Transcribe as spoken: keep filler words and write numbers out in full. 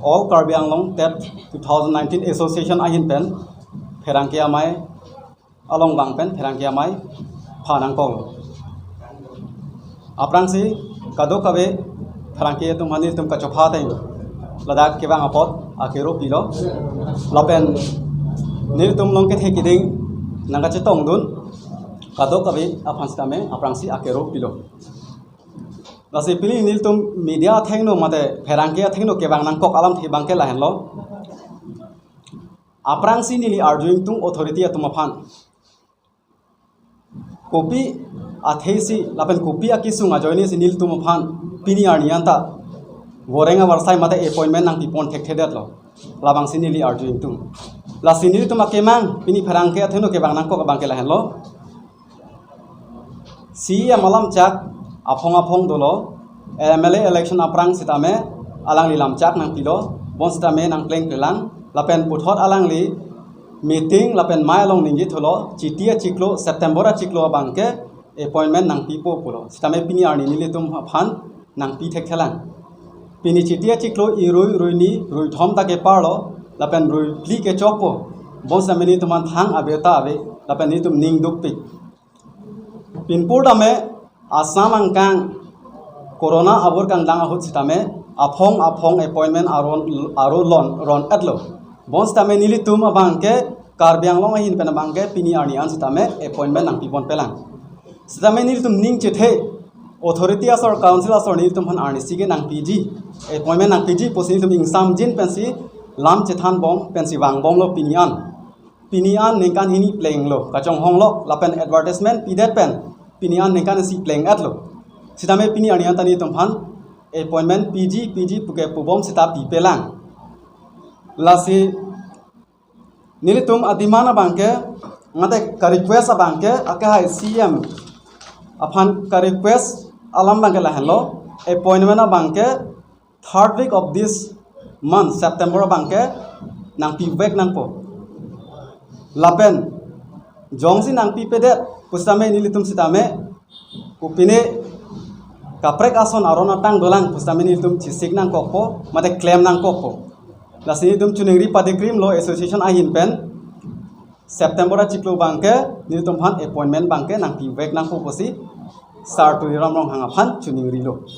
All Karbi Anglong TET two thousand nineteen Association ahin pen pherangke amei along bang pen pherangke amei pha nangkok. Aphrangsi kadokave pherangke atum aphan nelitum kachopha ateng ladak kevang apot akero pilo. Lapen nelitum along kethe keding nangkachetongdun kadokave aphan sitame aphrangsi akero pilo. Lasi pini nelitum media athengno mate pherangke athengno kevang nangkok alamthe abangke lahenlo. Aphrangsi neli arju ingtung authority atum aphan. Kopi athesi lapen kopi akesung ajoinesi nelitum aphan pini arni anta voreng avarsai mate appointment nangpipon thekthedetlo. Labangsi neli arju ingtung. Lasi nelitum akemang pini pherangke athengno kevang nangkok abangke lahenlo. CEM alamchak aphong aphong dolo, MLA election aphrang sitame alangli lamchak nangpilo, bonsitame nangplengplelang, lapen puthot alangli meeting lapen mei along ningje thulo, Chiti achiklo, September achiklo abangke appointment nangpipo pulo. Sitame pini arni nelitum aphan nangpi thekthelang. Pini Chiti achiklo irui, ruini, ruithom ta keparlo, lapen ruiphli kechokpo. Bonsitame nelitum aphan thang abirta ave, lapen nelitum ning dukpik. Pinpur tame Assam angkang corona abur kangdang ahut sitame aphong aphong appointment aron aro lon ron-etlo. Bonsitame nelitum abangke Karbi Anglong ahin pen abangke pini arni an sitame appointment nangpiponpelang. Sitame nelitum ning chethe authority asor, council asor nelitum aphan arnisi ke nangpiji, appointment nangpiji pusi nelitum ingsamjin pensi lam chethanbom pensi vangbomlo pini an. Pini an ningkan hini plenglo, kachonghonglo, lapen advertisement pidet pen pini an ningkan isi pleng-etlo. Sitame pini arni anta nelitum aphan appointment piji piji puke pubom sita pipelang. Lasi nelitum ademand abangke, mate ka-request abangke, akehai CEM aphan ka-request alam abangke lahenlo, appointment abangke third week of this month, September abangke nangpivek nangpo. Lapen jongsi nangpipedet pusitame nelitum sitame kopine kaprek ason aron atang dolang pusitame nelitum chesik nangkokpo, mate klem nangkokpo. Lasi nelitum choningri padikrimlo association ahin pen September achiklo abangke nelitum aphan appointment abangke nangpivek nangpo pusi Sir Tuliram Ronghang aphan choningrilo.